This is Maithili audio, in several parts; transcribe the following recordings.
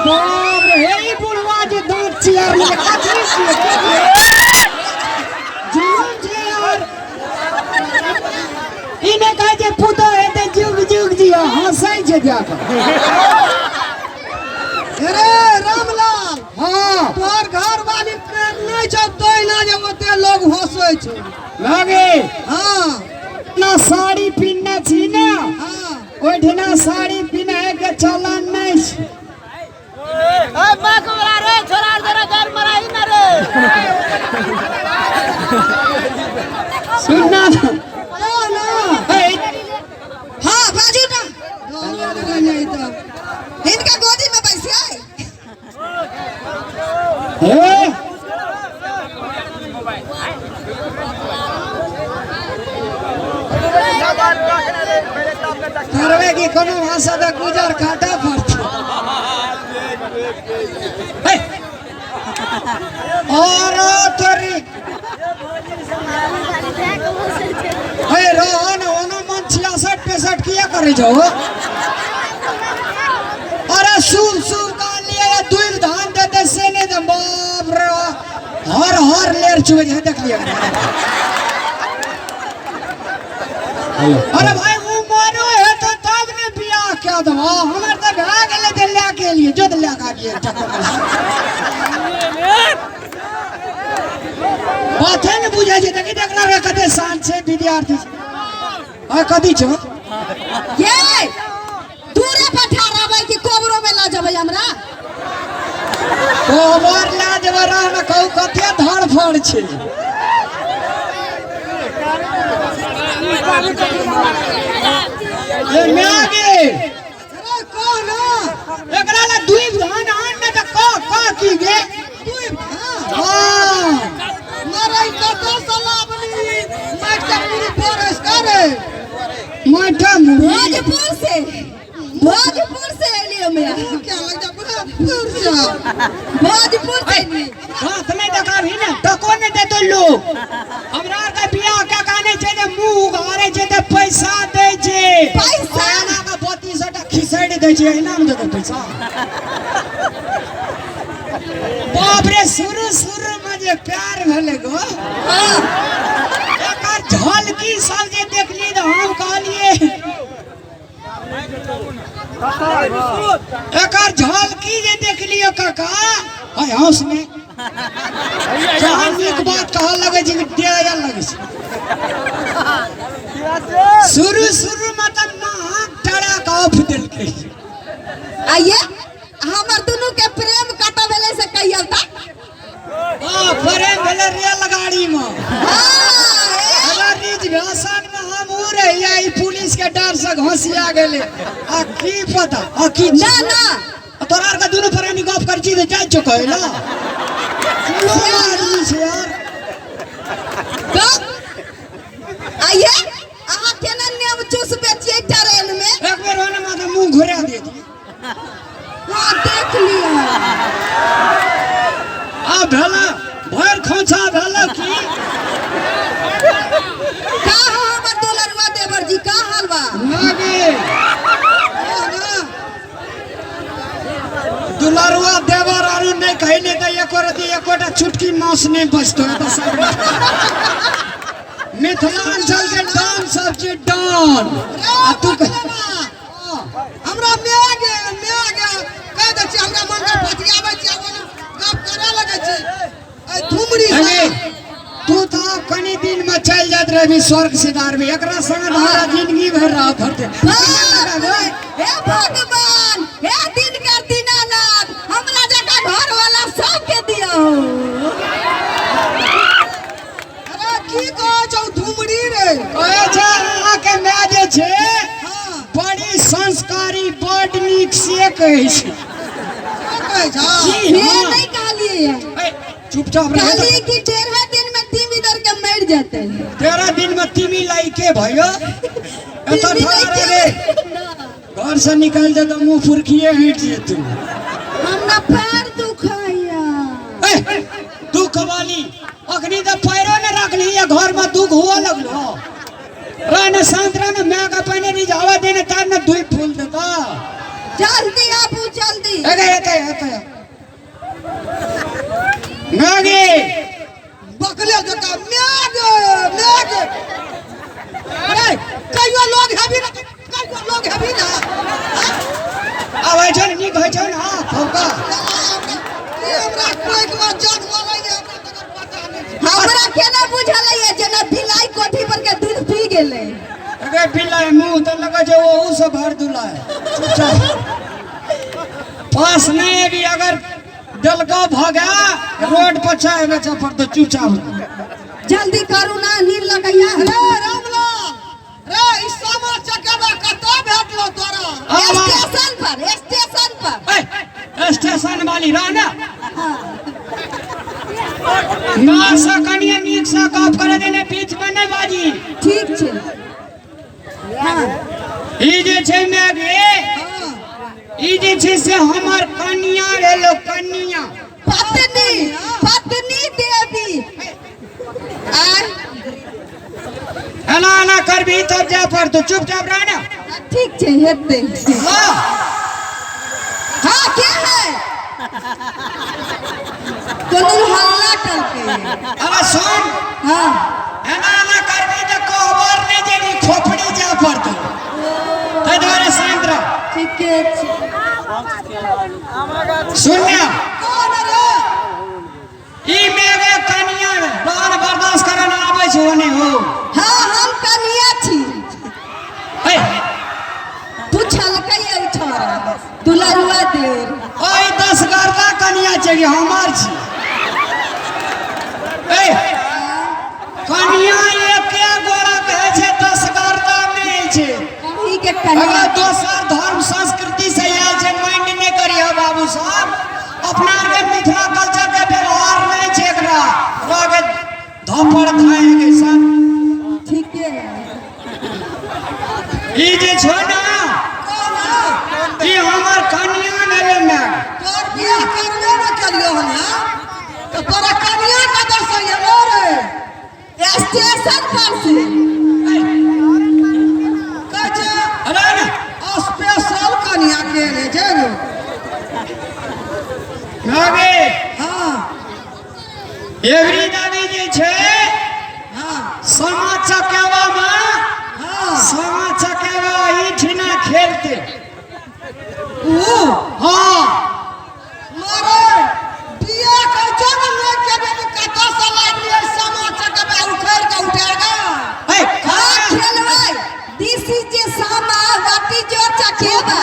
बाप रे, हे ई बुढ़वा जे दांत चियर ले कथी छियै? जुलुम छै यार। ई नहि कहै छै पुतोह हेतै जुग जुग जियो, हँसै छै जाकऽ। अरे रामलाल, हाँ। तोहर घर वाली प्रेम नहीं छौ तहिना जे ओते लोग हंसै छौ। लागे। हाँ। ना साड़ी पिन्हने छी ने, हाँ। ओहिठिना साड़ी पिन्है के चलन नहि छै। सुनना ना ना। हे, हाँ बाजू ना, हिनका गोदी में बैसिए। हे करबे की कोनो भाषा तऽ गुजर काटऽ पड़तै। हे, और तोरी हे रोहन ओनो मन 66 65 किया करे छौ? अरे सुर सुर कान लिए या दूर धान देते से नहीं दे। बाप रे, हर हर लेर चुबे जे देख लिया। अरे भाई वो मानो है तो तब ने बियाह क्या दबा, हमर तो भए गेलै ते लए के लिए जो लए के आबियै चक्कर बाते ने बुझै छै। देखी देखना रे कते शान छै विद्यार्थी छै। आ कथी छौ? ये दूरे पर ठहराबै कि कोबरो में लऽ जेबै हमरा? कोबर लए जेबै रह ने कहू कते धड़फड़ छै। ए माय गे, अरे कह ना, एकरा ला दुई धान आन ने तऽ कह कह की गे? दुई धान? हाँ। मरै कतऽ से लाबली माटि के पूरी फोरस करे? माटा मुड़ी। भोजपुर से, भोजपुर से एलियै हमरा। क्या लग जा भोजपुर से? भोजपुर से एलियै। हाथ नहीं देखाबी ने टको नहीं देतो लोग। हमरा आर के बियाह के कहने छै जे मुंह उघारे छै ते पैसा दै छै। पैसा? एना के 32 टा खिसैड़ दै छै, एना मे देतौ पैसा? बाप रे, शुरू शुरू में जे प्यार भेलै गो, हाँ। एकर झलकी सब जे देखलियै तऽ हम कहलियै एकर झलकी जे देखलियै काका, हाय हंस ने जहाँ नीक बात कहऽ लगै छै कि डेरा लगै छै। शुरू शुरू में तऽ नाक टरा के ऑफ देलकै। आइए हमर दुनू के प्रेम कतऽ भेलै से कहियौ तऽ। हाँ, प्रेम भेलै रेलगाड़ी में। हाँ, अगर रिज भाषण में हम उ रहियै, ई पुलिस के डर से घोंसिया गेलै। आ की पता आ की ना ना, तोरा आर के दुनू प्राणी गप करै छी तऽ जाइ छौ कहै ला। सुनो आदमी छै यार। तो आइए अहाँ केना नेम चूस बेचियै ट्रेन में? एक बेर ओने माथा मुंह घुरा दे दी। हाँ देख लिअ। आ भेला भरि खोंछा भेला की? का हो हमर दुलरुआ देवर जी, का हाल बा? लागे दुलरुआ देवर आरू नहीं कहले तऽ एको रति एकोटा चुटकी मांस नहीं बचतो। एतऽ सब मिथिलांचल के डॉन सब छै डॉन। आ तू हमरा माय गे, माय गे कह दै छी, हमरा मन के पतियाबै छी, ओना गप करऽ लगै छी। ऐ धुमरी अरे, तू तो आब कनी दिन में चल जात रहबी स्वर्ग सिधारबी, एकरा संग हमरा जिंदगी भर रह पड़ते। हे भगवान, हे दिनकर दीनानाथ, हमरा जकाँ घर वाला सबके दियौ। अरे की कहै छौ धुमरी रे? कहै छै अहाँके माय जे छै हाँ। बड़ी संस्कारी, बड नीक से कहै छै। से कहै छौ? जी, से हाँ। नहीं कहलियै। ए, चुपचाप रह। कहलियै कि 13 दिन में तीमी दर के मर जेतै। 13 दिन में तीमी लाइके भयो एतऽ तीमी ठहर लाइके रे। घर से निकल जे तऽ मुंह फुरकिए हटि जेतौ। हमरा पैर दुखाइया। ए, दुख वाली अखनी तऽ पैरो ने रखली या घर में दुख हुआ लगलो। रह ने शांत रह ने, माय के पहिने रिझावा देने तब ने दुई फूल देता। जल्दी आबू जल्दी। जल्दी। अरे एतै एतै नागे बकले जकाँ my गे my गे। अरे कहियो लोग हेबी ना, कहियो लोग हेबी ना। आबै छै ने, नीक होइ छै ने। हाँ फौका हमरा कोइक में जग मरैये, हमरा तकर पता नहि छै। हमरा केना बुझल है जेना बिलाई कोठी पर के दूध पी गेलै। अरे बिलाई मुंह तऽ लगै छै ओहू से भर दुलाय। चुपचाप पास नहीं अभी, अगर डलका भऽ गया रोड पर चाय बेचऽ पड़तौ। चुपचाप जल्दी करू ना, नींद लगैया। रे रामलाल रे, ई सामा चकेबा कतऽ भेटलो तोरा? स्टेशन पर, स्टेशन पर। ए, स्टेशन वाली रह ना ना से कनिए नीक से गप करे देने, बीच में नहीं बाजी। ठीक छै। हाँ। ई जे छै मैगे, ई जे छै से हमर कनिया भेलो, कनिया। पत्नी, पत्नी देवी आय। एना एना करबी तब जाय पड़तौ, चुपचाप रह ना। ठीक छै, हेतै। हाँ। हाँ, के है? कोनो हल्ला करके। अरे सुन। हाँ। एना एना करबी तऽ कहबर नहि जेबी, खोपड़ी जाय पड़तौ, ताहि दुआरे शांत रह। ठीके छै। सुन ना। कौन रे? ई मेगे कनिया रहन बर्दाश्त करन आबै छै ओने हो। हाँ, हम कनिया छी। ए। पुछलकै एहि छोरा दुलरुआ देर। ओहि 10 गर्दा कनिया छै कि हमर छी? ए, कनिया एके गोरा कहै छै, 10 गर्दा नहि छै। अहीं के कनिया। अगर दोसर धर्म संस्कृति से आयल छै, माइंड नहि करिह बाबू साहब। अपना आरके मिथिला कल्चर के व्यवहार नहि छै एकरा। रह धपड़ धाय के सब। ठीके है। ई जे छौ ना, ई हमर कनिया भेलै माय। तोर बियाह करबे न केलियो हन, हाँ? तऽ तोरा कनिया कतऽ से एलो रे? स्टेशन पर से। कहै छै। अरे ना। स्पेशल कनिया के रे छै रे? नागे। हाँ। एवरी दादी जे छै, हाँ, सामा चकेवा में, हाँ, सामा चकेवा ई ठिना खेलते। ऊ? हाँ। मारे बियाह कहै छौ ने नहि केबे, तऽ कतऽ से लाबलियै सामा चकेबा उखैड़ के उठा कऽ? ए। हाँ, खेलबै। दिस is जे Sama, what is your Chakeva?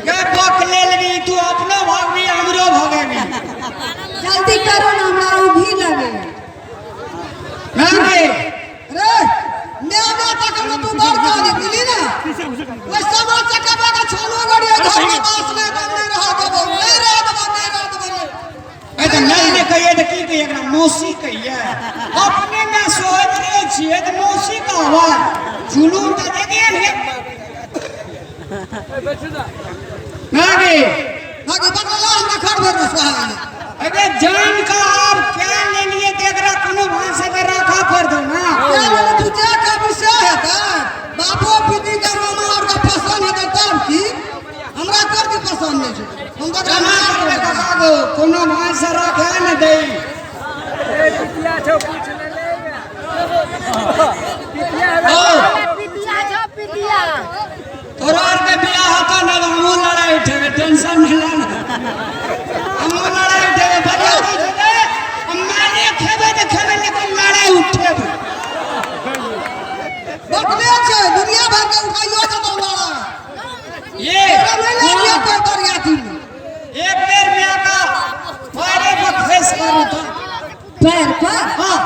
गे बक लेलबी, तू अपनो भगबी, हमरो भगेबी। जल्दी करो ना, हमरा उ भी लगे। नागे। रे मैं मैं तक हम तू बड़ काली मिली ना, ओइ सामा चकेबा के छानो गड़ी घर में बास नहीं बन नहीं रहा देबो, नहीं रहा देबो, नहीं रहा देबो, नहीं। ए तऽ नहीं ने कहिए तऽ की कहिए एकरा? मौसी कहिए? अपने में सोच रहे छियै तऽ मौसी कहबा जुलूम तऽ दे दिए ने नागे। आगे बदला हमरा घर भर में सोहाई। अबे जान का आब क्या ले लिए तऽ एकरा कोनो भाषा के राखा पड़तौ ना। क्या बोले तू? जे कभी से हेतै, बापो पिती के मामा और के पसंद हेतै तब की। हमरा कर के पसंद नहीं छै, हम तऽ केना करबै काका गो? कोनो भाषा राखे ने दै। ओ तोरा आरके बियाह होतो ने तऽ हमहूँ लड़ाइ उठेबै, टेंशन नहि ले ने, हमहूँ लड़ाइ उठेबै। बढ़िया दै छै रे, हम मारे खेबै तऽ खेबै, लेकिन लड़ाइ उठेबै। बकले छै, दुनिया भर के उठाइयो देतौ लड़ा। ये एकरा नहीं ले लियो कोई बरियाती में। एक बेर में का पैरे पर खैस करू तो पैर पर? हाँ,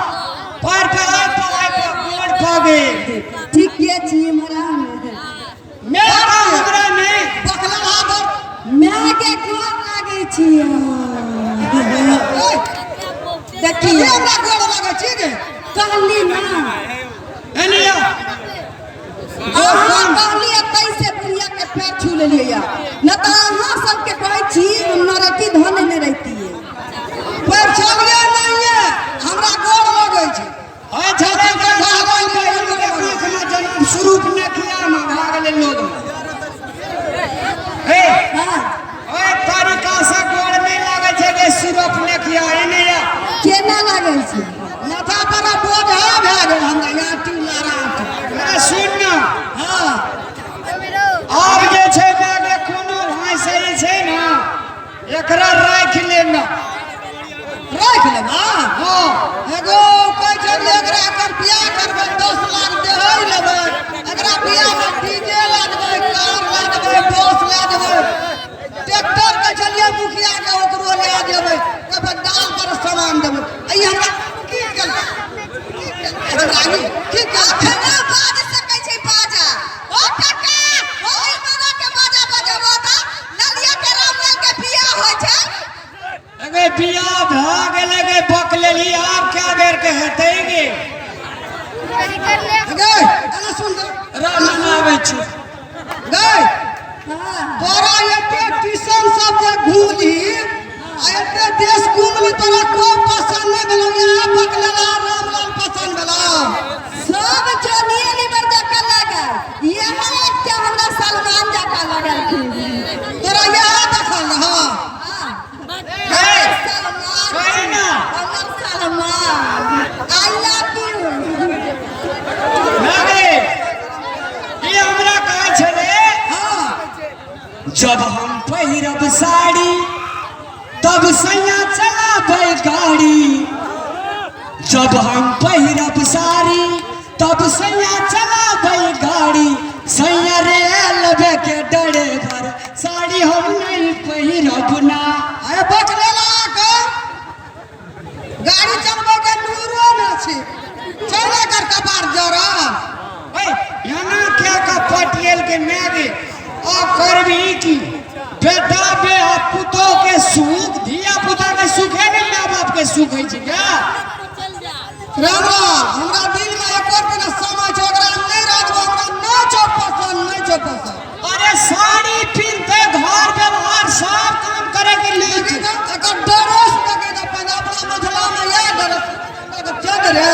पैर पर आय पर आय पर गोड़ पगे। ठीक के छी हमरा। मेरा हमरा नहीं। बकला हाथ। My के गोर लागै छी। ए, देखिए। हमरा गोड़ लागै छी गे? कहली ना। एनिया। अहाँ कहली कैसे बुढ़िया के पैर छू लेलियै, न तऽ अहाँ सबके कहै छी हम नरकी धन नहि रहितियै। पैर छलियै नहीं है, हमरा गोड़ लगै छै। अच्छा, जन्म स्वरूप ने किया में भाग ले लोग। ए। हाँ। एकरा राखि लेना। राखि लेबा? हाँ। एगो कहै छै जे एकरा एकर बियाह करबै, 10 लाख देहै लेबै, एकरा बियाहमे डीजे लए देबै, कार लए देबै, बस लए देबै, ट्रैक्टर के छलियै मुखिया के ओकरो लए देबै, ओहिपर डाल पर सामान देबै। आ ई हमरा की केलकै? की केलकै हमरा ई? की केलकै? अखनो बाज सकै छै बाजा। ओ काका, ओ इमाना के बाजा बजेबो तऽ ललिया के रामलाल के बियाह होइ छै। अगे बियाह भऽ गेलै गे, बक लेली, आब क्या बेर के हेतै गे? गे, एना सुन तऽ। राम आबै छी। गै, तोरा एते ट्यूशन सब जे घुमली आ एते देश घुमली, तोरा कोई पसंद नहीं भेलौ? यहाँ बकलेला रामलाल पसंद भेलौ? सब जॉनी लीवर जकाँ लागल, यहाँ एकटा हमरा सलमान जकाँ लगलखिन। तोरा यहाँ देखल रहा? हाँ, सलमान। कही ना। हमर सलमान, I love you. ना गे, ई हमरा कहै छलै, जब हम पहिरब साड़ी तब सैया चलाबै गाड़ी, जब हम पहिरब साड़ी तब सैया चलाबै गाड़ी, सैया रे लबे के डरे भर साड़ी हम नहीं पहिरब ना। अरे बकलेला के गाड़ी चलबै के लूरो न छै, चले कर कपार जरा। ओए, एना क्या का पटियल के माय आ करबी की? बेटा बे आ पुतोह के सुख, धिया पुता के सुख है ने, माय बाप के सुख है छै क्या? राम राम, हमरा दिल में एको दिन समय छै, ओकरा हम नहीं राखबो। हमरा नहीं छौ पसंद, नहीं छौ पसंद। अरे साड़ी पिनते घर व्यवहार सब काम करे के लिए छै। एकर ड्रेस देखे तऽ पहिने अपना मिथिला में इएह ड्रेस चल रे,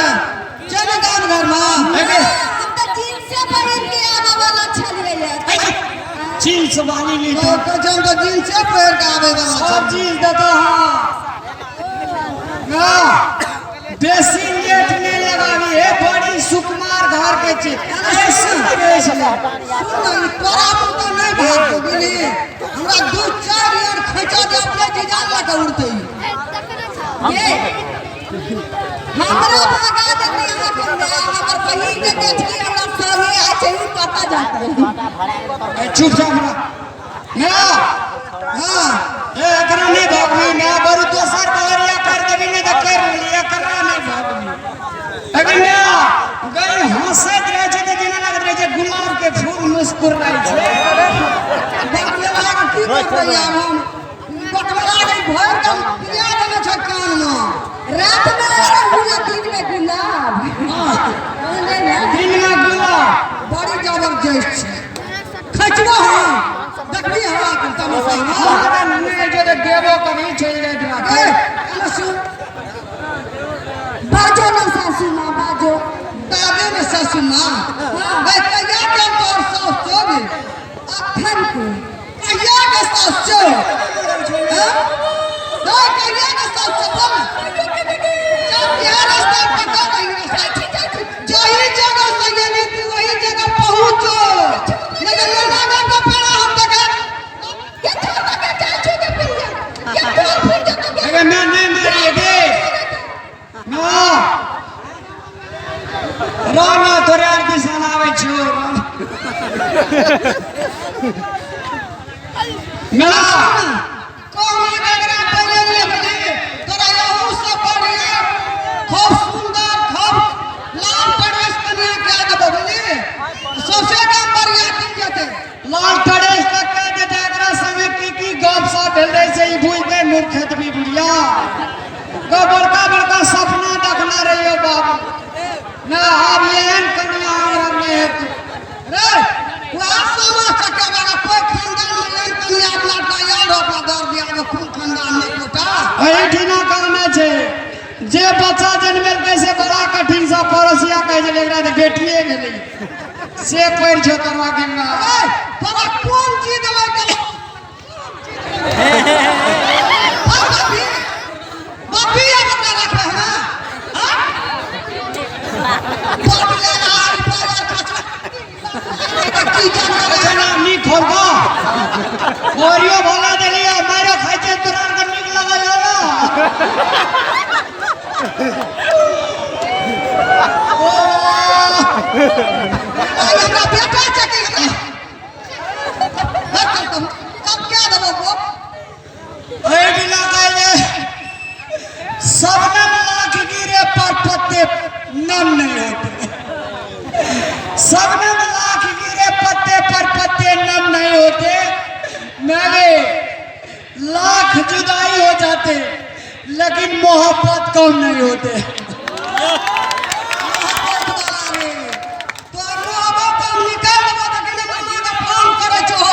चल गाम घर में। हम तऽ जींसे पहिर के आबऽ वाला छलियै। जींस वाली ली। तो कहै छै हम तऽ जींसे पहिर के आबै वाला सब छी। चीज देतो। हाँ ना, बेसी लेट नहीं लगाबी हे, बड़ी सुकुमार घर के छी। अरे सुन रे छलै। सुन ने, ई तोरा पर तऽ नहि भागतौ, बुझली? हमरा दू चारि यार खैचा दे, अपने जीजा लऽ के उड़तै ई। ये हमरा भगा देती अहाँके माय, हमर बहिन के देखली हमरा संगे आइ छै, ओ कतऽ जातै? ए, चुप जा हमरा ना। ए, एकरा नहीं भागबी ना, बरु दोसर बहरिया कर देबी, नहीं तऽ कर लेली, एकरा नहीं भागबी। अगर ना गई हंसैत रहै छै तऽ जेना लगैत रहै छै गुलाब के फूल मुस्कुराइ छै। बकलेला के की करबै आब हम? बकलेला के भरि के पिया देने छै कान मे। रात में अड़हुल, दिन में गुलाब, ओने ना। दिन में गुलाब। बड़ी जबरदस्त छै, खचबो हम, देखबी हमरा के तमाशा। अरे नहीं जे तऽ देबो कभी चलि जाइत ए, राखे। एना सुन। बाजो ना सासू माँ, बाजो। दादे ने सासू माँ। गै, कहिया के तोर सास छौ गे? अखन के। कहिया के सास छौ? हैं? गै, कहिया के सास छौ, बोल ना। जब यह रास्ता पकड़ रही रास्ता, जही जगह से गेली तू वही जगह पहुंचो, लेकिन लेना का पेड़ा हम देखे। के छोड़ के जाइ छौ के पिरिया के तोर फुट जेतौ के। अरे मैं नहीं मारिए गे ना, राना तोरे आर दिसन आबै छियौ ना। कहना के एकरा पहिले लिख ली, तोरा यहू से बढ़िया, खूब सुंदर, खूब लाल ड्रेस कनिया के देबो, बुझली? सबसे कम बढ़िया की जेतै। लाल ड्रेस तक कह देते, एकरा संगे की की गप सब भेल रहै छै ई बुझि नहि मूर्ख हेतबी बुढ़िया। गो बड़का बड़का सपना देखना रहियो बाबू ना, आब एहन कनिया हमरा नहि हेतौ। रे वएह सामा चकेबा के कोई खानदान में एहन कनिया अपना तैयार हो, अपना दर दिया के कोन खानदान में कोटा। एहिठिना कहने छै जे बच्चा जन्मेलकै से बड़ा कठिन सँ पड़ोसिया कहै छलै एकरा तऽ बेटिए भेलै, से पढ़ि छौ तोरा गंगा। ए, तोरा कोन चीज लग गेलौ? हाँ, बापी बापी आब ओकरा राखबै हमे? हाँ? बाप ले रहा है, बाजार खर्चा। की जानवर है? अच्छा ना नीक होल बा, ओरियो भला देली आ मारो खाइ छै तोरा। हम तब क्या देबो गप। एहि दिना कहले शबनम लाख गिरे पर पत्ते नम नहीं होते। शबनम लाख गिरे पत्ते पर पत्ते नम नहीं होते। मेरे लाख जुदाई हो जाते लेकिन मोहब्बत कम नहीं होते। मोहब्बत वाला रे तो मोहब्बत हम निकाल देबो, तऽ केना मामा के फोन करै छौ?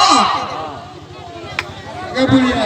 गे बुढ़िया।